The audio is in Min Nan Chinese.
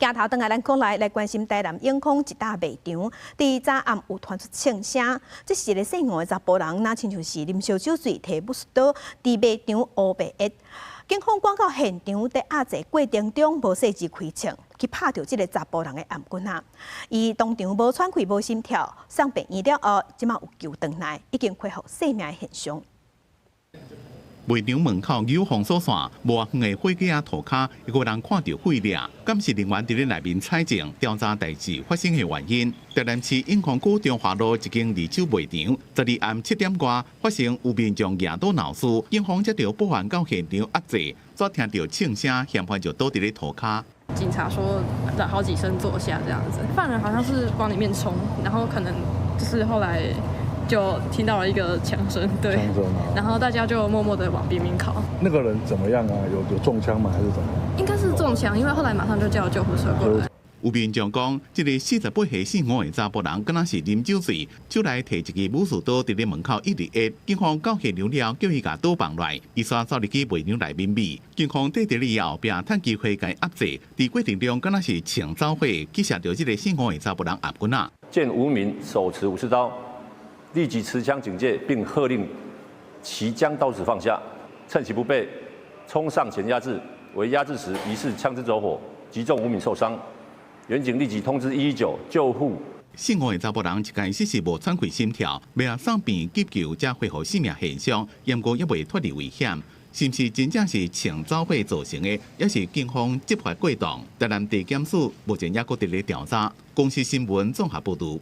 鏡頭轉來咱國內來關心台南永康一搭賣場，佇昨暗有傳出槍聲，這是一个姓吳的查埔人，若親像是啉燒酒醉，提武士刀佇賣場烏白壓。警方趕到現場，佇壓制過程中無細緻開槍，去拍著這个查埔人的頷骨仔。伊當場無喘氣、無心跳，送病院了後，這馬有救轉來，已經恢復生命的現象。賣場門口有封鎖線，無遠的貨架仔塗跤，一個人看著血掠。監視人員佇咧內面採證調查代誌發生的原因。台南市永康區中華路一間二手賣場，12暗7點外發生有民眾舉刀鬧事，警方接著報案到現場壓制，煞聽著槍聲，嫌犯就倒佇咧塗跤。警察說好幾聲坐下這樣子，犯人好像是往裡面衝，然後可能就是後來就聽到了一個槍聲，對，然後大家就默默的往邊邊靠。那個人怎麼樣啊？有中槍嗎？還是怎麼樣？應該是中槍，因為後來馬上就叫救護車過來。有民眾講，這个48歲姓吳的查埔人，敢若是啉酒醉，手內提一支武士刀，佇咧門口一直壓。警方到現場了，叫伊共刀放落來，伊煞走入去賣場內面覕。警方綴佇咧伊後壁，趁機會共伊壓制。佇過程中，敢若是槍走火，去射著這个姓吳的查埔人頷骨仔。見吳明手持武士刀，立即持槍警戒，並喝令其將刀子放下。趁其不備，衝上前壓制。為壓制時，疑似槍支走火，擊中吳敏受傷。員警立即通知119救護。姓吳的查埔人一開始是無喘氣心跳，欲送病院急救才恢復生命現象，毋過猶未脫離危險。是毋是真正是槍走火造成的，抑是警方執法過當？台南地檢署目前猶閣佇咧調查。公視新聞綜合報導。